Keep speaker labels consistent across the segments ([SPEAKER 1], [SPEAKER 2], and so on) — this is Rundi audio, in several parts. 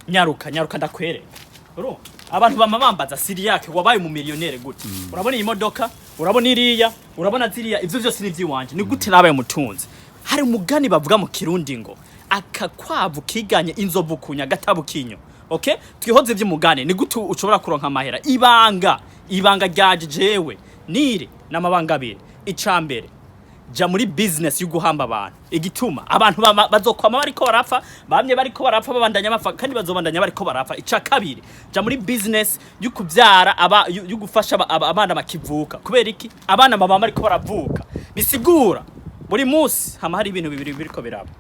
[SPEAKER 1] Nyaruka, nyaruka ndakwereka. Urumva abantu bama bambaza: "Siriyake, wabaye umumiliyonere gute?" Urabona iyi modoka, urabona iriya, urabona ziriya, ivyo vyose ni ivy'iwanje. Ni gute nabaye umutunzi? Hari umugani bavuga mu Kirundi ngo akakwavu kiganye inzovu kunya gatabu kinyo. Okay, twihoze ivy'umugani. Ni gute ushobora kuronka amahera? Ibanga ryaje jewe niri n'amabanga abiri. Icambere, ja muri business yo guhamba abantu. Igituma abantu bazokwama bariko barapfa, bamye bariko barapfa, babandanya bapfa, kandi bazobandanya bariko barapfa. Ica kabiri, ja muri business yo kuvyara aba yo gufasha abana bakivuka. Kubera iki? Abana baba bariko baravuka, bisigura buri munsi hama hari ibintu bibiri biriko biraba: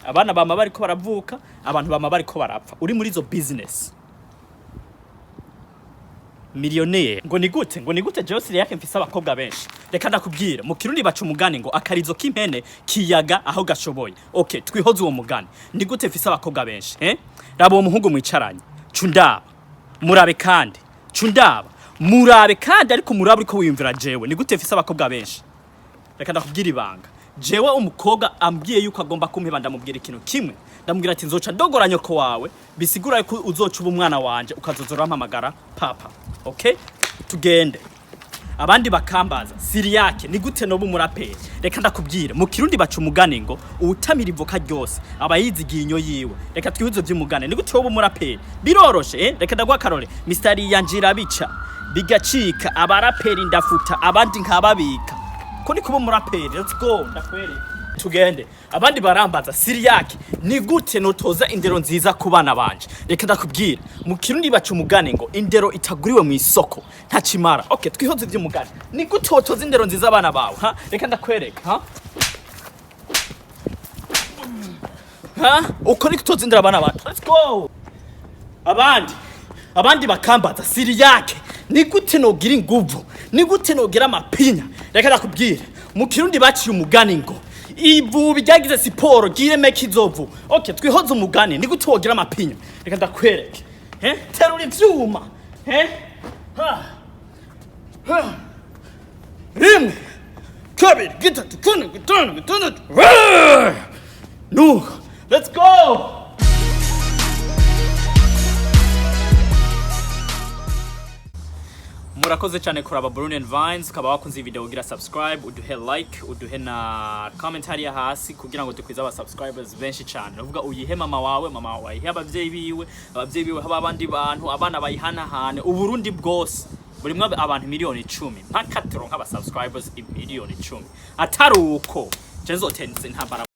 [SPEAKER 1] abana bama bariko baravuka, abantu bama bariko barapfa. Uri muri izo business, miliyoneri. Ngo ni gute, ngo ni gute jewe Siriyake mfise abakobwa benshi? Reka ndakubwira. Mu Kirundi baca umugani ngo akarizo k'impene kiyaga aho gashoboye. Okay, twihoze uwo mugani. Ni gute mfise abakobwa benshi, eh? Raba uwo muhungu mwicaranye, cundaba, murabe kandi, cundaba, murabe kandi, ariko murabe uriko wiyumvira jewe. Ni gute mfise abakobwa benshi? Reka ndakubwira ibanga. Jewe umukobwa ambwiye yuko agomba kumpeba, ndamubwira ikintu kimwe. Ndamubwira ati: "Nzoca ndogora nyoko wawe, bisigura ko uzoca uba umwana wanje, ukazoza urampamagara papa." Okay, tugende. Abandi bakambaza: "Siriyake, ni gute noba umuraperi?" Reka ndakubwira. Mu Kirundi baca umugani ngo uwutamira ivoka ryose aba yizigiye inyo yiwe. Reka twihuze vy'umugani. Ni gute woba umuraperi? Biroroshe, eh? Reka ndaguha akarore. Mistari yanje irabica bigacika, abaraperi ndafuta, abandi nkababika. Ko ni kuba umuraperi. Let's go, ndakwereka, tugende. Abandi barambaza: "Siriyake, ni gute notoza indero nziza ku bana banje?" Reka ndakubwira. Mu Kirundi baca umugani ngo indero itaguriwe mu isoko ntacimara. Okay, twihoze ivy'umugani. Ni gute wotoza indero nziza abana bawe, ha? Reka ndakwereka. Ha ha, uko ni kutoza indero abana bawe. Let's go. Abandi bakambaza: "Siriyake, ni gute nogira inguvu? Ni gute nogira amapinya?" Reka ndakubwira. Mu Kirundi baciye umugani ngo ivubi ryagize siporo ryiremeka izovu. Okay, twihoze umugani. Ni gute wogira amapinya? Reka ndakwereke. Eh, terura ivyuma, eh, ha ha, rimwe, kabiri, gatatu, kane, gatanu, gatandatu. Nuko let's go. Murakoze cyane kuraba Burundian Vines. Ukaba wakunze iyi video, ugira subscribe, uduhe like, uduhe na comment hariya hasi kugira ngo dukwize aba subscribers benshi cyane. Uvuga uyihe mama wawe, mama wawe ayihe abavyeyi biwe, abavyeyi biwe haba abandi bantu, abana bayihanahane. Uburundi bwose burimwo abantu 10 miliyoni, mpaka turonka aba subscribers 10 miliyoni. Atari uko je nzotenze intambara.